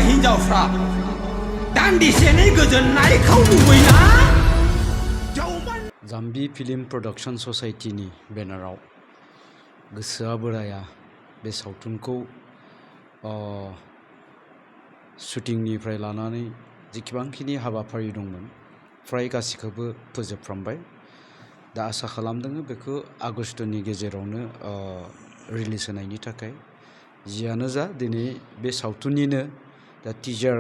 हिन्जावफ्रा दान्दिसेनि गोजोननायखौ लुबैना जाम्बी film production ससाइटिनि बेनाराव गोसोआ बोराया बे सावथुनखौ शुटिंनिफ्राय लानानै जेसेबांखिनि हाबाफारि दंमोन फ्राय गासिखौबो फोजोबफ्रामबाय। दा आसा खालामदों बेखौ आगस्तनि गेजेरावनो रिलिज होनायनि थाखाय। जियानो जा दिनै बे सावथुननिनो दा टिजार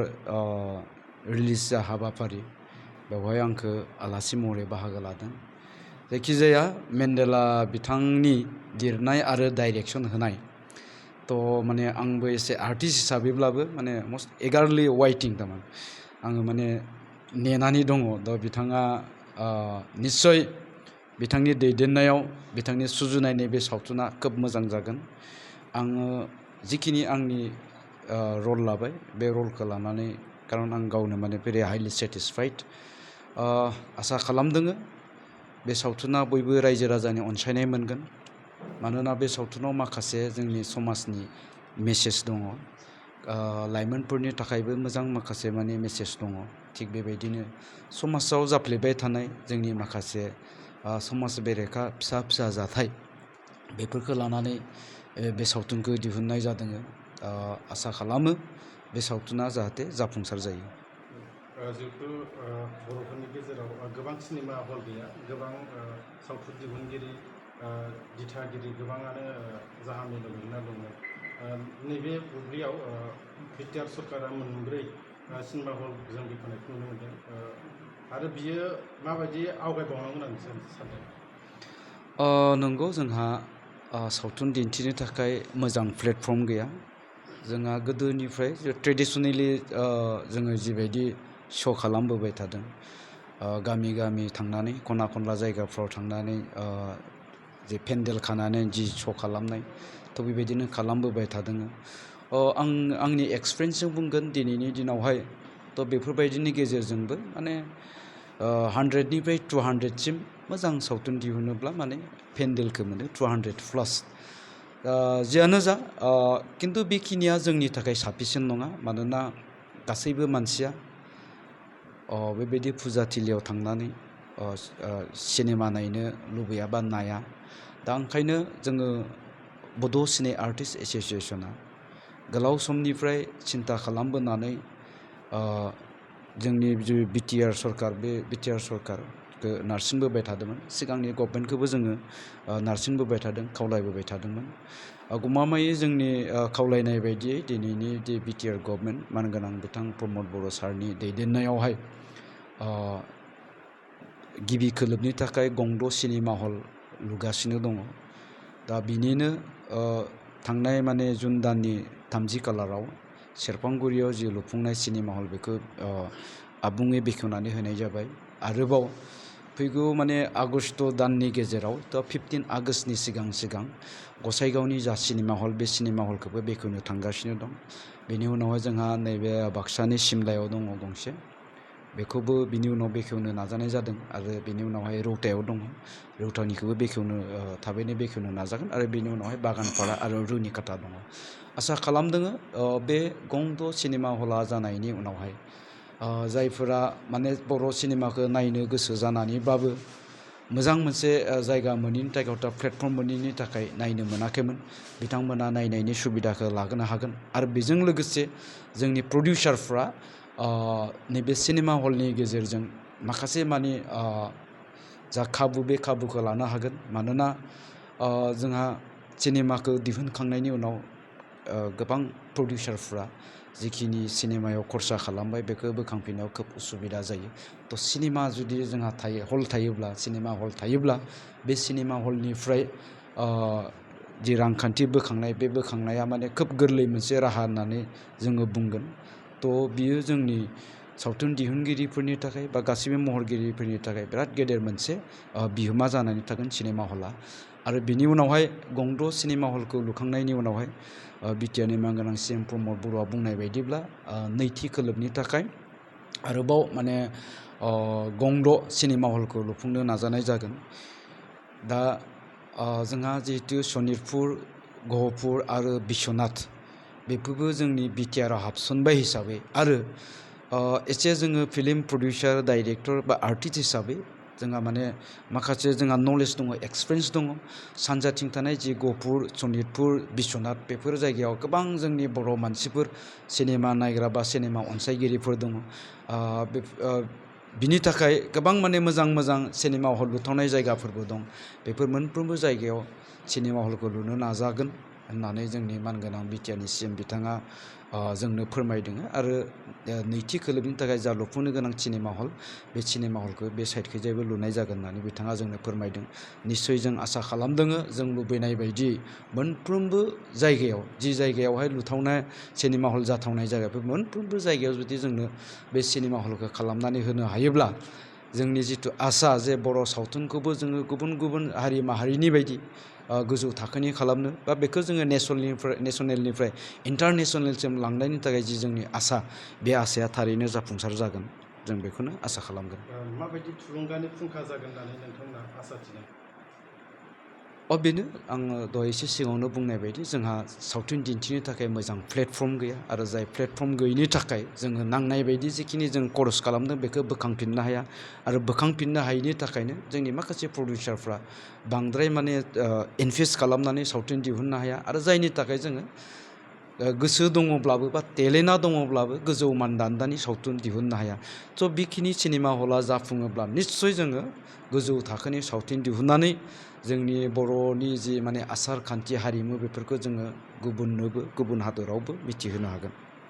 रिलिज जा हाबाफारि बेवहाय आंखौ आलासि महरै बाहागो लादों। जायखिजाया मेन्डेला बिथांनि लिरनाय आरो डाइरेक्सन होनाय तो माने आंबो एसे आर्टिस्ट हिसाबैब्लाबो माने मस्ट एगारलि वाइटिं थारमाने आङो माने नेनानै दङ। दा बिथाङा निस्सय बिथांनि दैदेननायाव बिथांनि सुजुनायनि बे सावथुना खोब मोजां जागोन। आङो जिखिनि आंनि रल लाबाय बे रलखौ लानानै खारन आं गावनो माने भेरि हाइलि सेटिसफाइड। आसा खालामदों बे सावथुना बयबो रायजो राजानि अनसायनाय मोनगोन। मानोना बे सावथुनाव माखासे जोंनि समाजनि मेसेज दङ। लाइमोनफोरनि थाखायबो मोजां माखासे माने मेसेज दङ। थिग बेबायदिनो समाजाव जाफ्लेबाय थानाय जोंनि माखासे समाज बेरेखा फिसा फिसा जाथाय बेफोरखौ लानानै बे सावथुनखौ दिहुननाय जादों। आसा खालामो बे सावथुना जाहाथे जाफुंसार जायो। जिहेतु बर'फोरनि गेजेराव गोबां सिनेमा हल गैया, गोबां सावथुन दिहुनगिरि दिथागिरि गोबाङानो जाहा मेलाव दंमोन। नैबे बुब्लियाव बिटिआर सरकारा मोनब्रै सिनेमा हल जों बेखेवनायखौ नुनो मोनदों। आरो बियो माबायदि आवगायबावनांगोन होननानै सानदों? नंगौ, जोंहा सावथुन दिन्थिनो थाखाय मोजां प्लेटफर्म गैया। जोंहा गोदोनिफ्राय ट्रेडिसनेलि जोङो जिबायदि श' खालामबोबाय थादों, गामि गामि थांनानै खना खनला जायगाफ्राव थांनानै जे पेन्डेल खानानै जि श' खालामनाय थ' बेबायदिनो खालामबोबाय थादों। आं आंनि एक्सपिरियेन्सजों बुंगोन दिनैनि दिनावहाय थ' बेफोरबायदिनि गेजेरजोंबो माने 100निफ्राय 200सिम मोजां सावथुन दिहुनोब्ला माने पेन्डेलखौ मोनो 200+। जियानो जा खिन्थु बेखिनिया जोंनि थाखाय साफिसियेन्ट नङा। मानोना गासैबो मानसिया बेबायदि फुजाथिलियाव थांनानै सिनेमा नायनो लुबैया बा नाया। दा ओंखायनो जोङो बड' सिने आर्टिस्ट एस'सियेसना गोलाव समनिफ्राय सिन्था खालामबोनानै जोंनि जि बिटिआर सरकार बे बिटिआर सरकारखौ नारसिनबोबाय थादोंमोन। सिगांनि गभर्नमेन्टखौबो जोङो नारसिनबोबाय थादों, खावलायबोबाय थादोंमोन। गमामायै जोंनि खावलायनाय बायदियै दिनैनि जे बिटिआर गभर्नमेन्ट मानगोनां बिथां प्रमद बर' सारनि दैदेननायावहाय गिबि खोलोबनि थाखाय गंद' सिनेमा हल लुगासिनो दङ। दा बिनिनो थांनाय माने जुन दाननि 30 खालाराव सेरफांगुरियाव जि लुफुंनाय सिनेमा हल बेखौ आबुङै बेखेवनानै होनाय जाबाय। आरोबाव फैगौ माने आगस्ट दाननि गेजेराव 15 आगस्टनि सिगां गसाइगावनि जा सिनेमा हल बे सिनेमा हलखौबो बेखेवनो थांगासिनो दं। बेनि उनावहाय जोंहा नैबे बाक्सानि सिमलायाव दङ गंसे, बेखौबो बिनि उनाव बेखेवनो नाजानाय जादों। आरो बेनि उनावहाय रौतायाव दङ, रौतानिखौबो बेखेवनो थाबैनो बेखेवनो नाजागोन। आरो बेनि उनावहाय बागानपारा आरो रुनिकाटा दङ। आसा खालामदों बे गंद' सिनेमा हला जानायनि उनावहाय जायफोरा माने बर' सिनेमाखौ नायनो गोसो जानानैबाबो मोजां मोनसे जायगा मोनैनि थाखाय प्लेटफर्म मोनैनि थाखाय नायनो मोनाखैमोन, बिथांमोना नायनायनि सुबिदाखौ लागोनो हागोन। आरो बेजों लोगोसे जोंनि प्रडिउसारफ्रा नैबे सिनेमा हलनि गेजेरजों माखासे माने जा खाबु बे खाबुखौ लानो हागोन। मानोना जोंहा सिनेमाखौ दिहुनखांनायनि उनाव गोबां प्रडिउसारफ्रा जिखिनि सिनेमायाव खरसा खालामबाय बेखौ बोखांफिननायाव खोब उसुबिदा जायो। थ' सिनेमा जुदि जोंहा हल थायोब्ला, सिनेमा हल थायोब्ला बे सिनेमा हलनिफ्राय जि रांखान्थि बोखांनाय बे बोखांनाया माने खोब गोरलै मोनसे राहा होननानै जोङो बुंगोन। थ' बियो जोंनि सावथुन दिहुनगिरिफोरनि थाखाय बा गासैबो महरगिरिफोरनि थाखाय बिराद गेदेर मोनसे बिहोमा जानानै थागोन सिनेमा हला। आरो बिनि उनावहाय गंद' सिनेमा हलखौ लुखांनायनि उनावहाय बिटिआरनि मानगोनां सिएम प्रमद बर'आ बुंनाय बायदिब्ला नैथि खोलोबनि थाखाय आरोबाव माने गंद' सिनेमा हलखौ लुफुंनो नाजानाय जागोन। दा जोंहा जिहेतु सनितपुर, गहपुर आरो बिश्वनाथ बेफोरबो जोंनि बिटिआरआव हाबसनबाय हिसाबै आरो एसे जोङो फिल्म प्रडिउसार डाइरेक्टर बा आर्टिस्ट हिसाबै जोंहा माने माखासे जोंहा नलेज दङ एक्सपिरियेन्स दङ सानजाथिं थानाय जि गहपुर सनितपुर बिश्वनाथ बेफोर जायगायाव गोबां जोंनि बर' मानसिफोर सिनेमा नायग्रा बा सिनेमा अनसायगिरिफोर दङ बिनि थाखाय गोबां माने मोजां मोजां सिनेमा हल लुथावनाय जायगाफोरबो दं बेफोर मोनफ्रोमबो जायगायाव सिनेमा हलखौ लुनो नाजागोन होननानै जोंनि मानगोनां बिटिआरनि सिएम बिथाङा जोंनो फोरमायदों आरो नैथि खोलोबनि थाखाय जा लुफुंनो गोनां सिनेमा हल बे सिनेमा हलखौ बे साइडखैजायबो लुनाय जागोन होननानै बिथाङा जोंनो फोरमायदों निस्सय जों आसा खालामदों जों लुबैनाय बायदि मोनफ्रोमबो जायगायाव जि जायगायावहाय लुथावनाय सिनेमा हल जाथावनाय जायगाफोर मोनफ्रोमबो जायगायाव जुदि जोंनो बे सिनेमा हलखौ खालामनानै होनो हायोब्ला जोंनि जिथु आसा जे बर' सावथुनखौबो जोङो गुबुन गुबुन हारि माहारिनि बायदि गोजौ थाखोनि खालामनो बा बेखौ जोङो नेसनेलनिफ्राय इन्टारनेसनेलसिम लांनायनि थाखाय जि जोंनि आसा बे आसाया थारैनो जाफुंसार जागोन जों बेखौनो आसा खालामगोन माबायदि थुलुंगानि फुंखा जागोन होननानै नोंथांमोना आसा थिदों बेनो आङो दहाय एसे सिगाङावनो बुंनाय बायदि जोंहा सावथुन दिन्थिनो थाखाय मोजां प्लेटफर्म गैया आरो जाय प्लेटफर्म गैयिनि थाखाय जोङो नांनाय बायदि जिखिनि जों खरस खालामदों बेखौ बोखांफिननो हाया आरो बोखांफिननो हायैनि थाखायनो जोंनि माखासे प्रडिउसारफ्रा बांद्राय माने इनभेस्ट खालामनानै सावथुन दिहुननो हाया आरो जायनि थाखाय जोङो गोसो दङब्लाबो बा टेलेन्टआ दङब्लाबो गोजौ मानदान्दानि सावथुन दिहुननो हाया स' बेखिनि सिनेमा हला जाफुङोब्ला निस्सय जोङो गोजौ थाखोनि सावथुन दिहुननानै जोंनि बर'नि जि माने आसार खान्थि हारिमु बेफोरखौ जोङो गुबुननोबो गुबुन हादरावबो मिथिहोनो हागोन